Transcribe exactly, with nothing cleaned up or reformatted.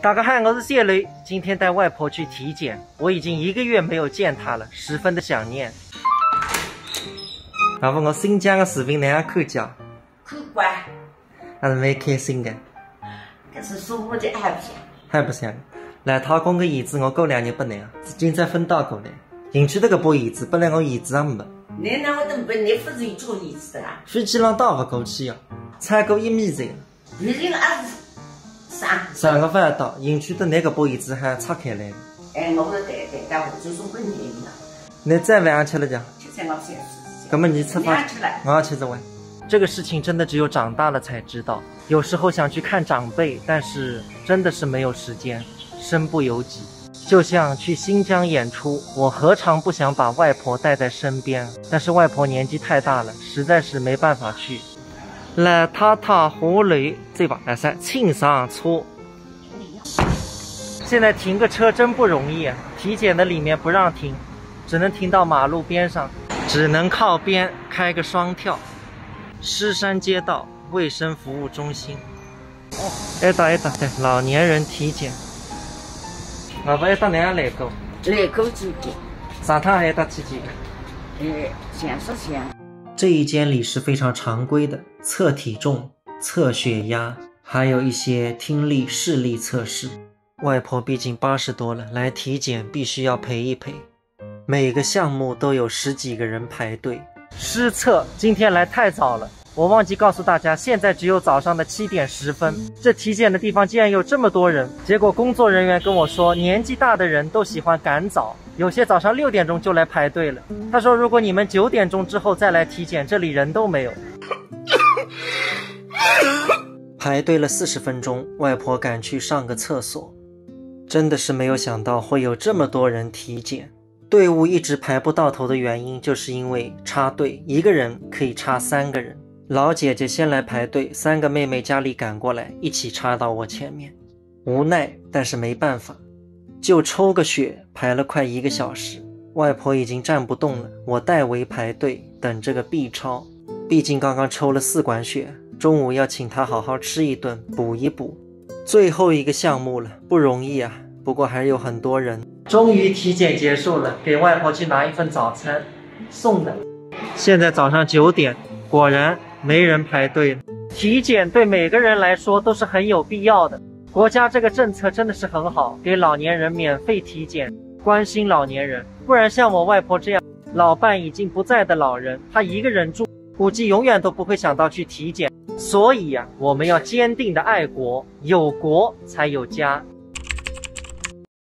大家好，我是小雷，今天带外婆去体检，我已经一个月没有见她了，十分的想念。外婆，我新疆的视频哪能看见？看过。还是蛮开心的。搿是舒服的还不像。还不像。来，太公个椅子我过两日拨侬啊，今朝分到过来。营区搿个把椅子，本来我椅子也没。侬哪会得没？侬勿是有交椅子的啦？飞机上带勿过去啊，超过一米才。 侬这个还是上。上个饭到，营区的那个把椅子还拆开来。哎，我是带带带，我就送给你了。侬再晚上吃了讲？吃菜我先吃。那么你吃饭，我要吃了。我要吃这碗。这个事情真的只有长大了才知道，有时候想去看长辈，但是真的是没有时间，身不由己。就像去新疆演出，我何尝不想把外婆带在身边，但是外婆年纪太大了，实在是没办法去。 来，太太下楼，再往那山请上车。现在停个车真不容易啊，体检的里面不让停，只能停到马路边上，只能靠边开个双跳。狮山街道卫生服务中心。哎，到哎到，对，老年人体检。外婆，哎，到哪样来过？来过几个。上趟还到体检？哎，想是想。 这一间里是非常常规的，测体重、测血压，还有一些听力、视力测试。外婆毕竟八十多了，来体检必须要陪一陪。每个项目都有十几个人排队。失策，今天来太早了，我忘记告诉大家，现在只有早上的七点十分。这体检的地方竟然有这么多人，结果工作人员跟我说，年纪大的人都喜欢赶早，有些早上六点钟就来排队了。他说，如果你们九点钟之后再来体检，这里人都没有。排队了四十分钟，外婆赶去上个厕所。真的是没有想到会有这么多人体检。队伍一直排不到头的原因，就是因为插队，一个人可以插三个人。老姐姐先来排队，三个妹妹家里赶过来，一起插到我前面。无奈，但是没办法，就抽个血排了快一个小时。外婆已经站不动了，我代为排队，等这个B超。毕竟刚刚抽了四管血，中午要请她好好吃一顿，补一补。最后一个项目了，不容易啊，不过还有很多人。终于体检结束了，给外婆去拿一份早餐，送的。现在早上九点，果然没人排队。体检对每个人来说都是很有必要的，国家这个政策真的是很好，给老年人免费体检，关心老年人。不然像我外婆这样，老伴已经不在的老人，她一个人住，估计永远都不会想到去体检。所以呀，我们要坚定的爱国，有国才有家。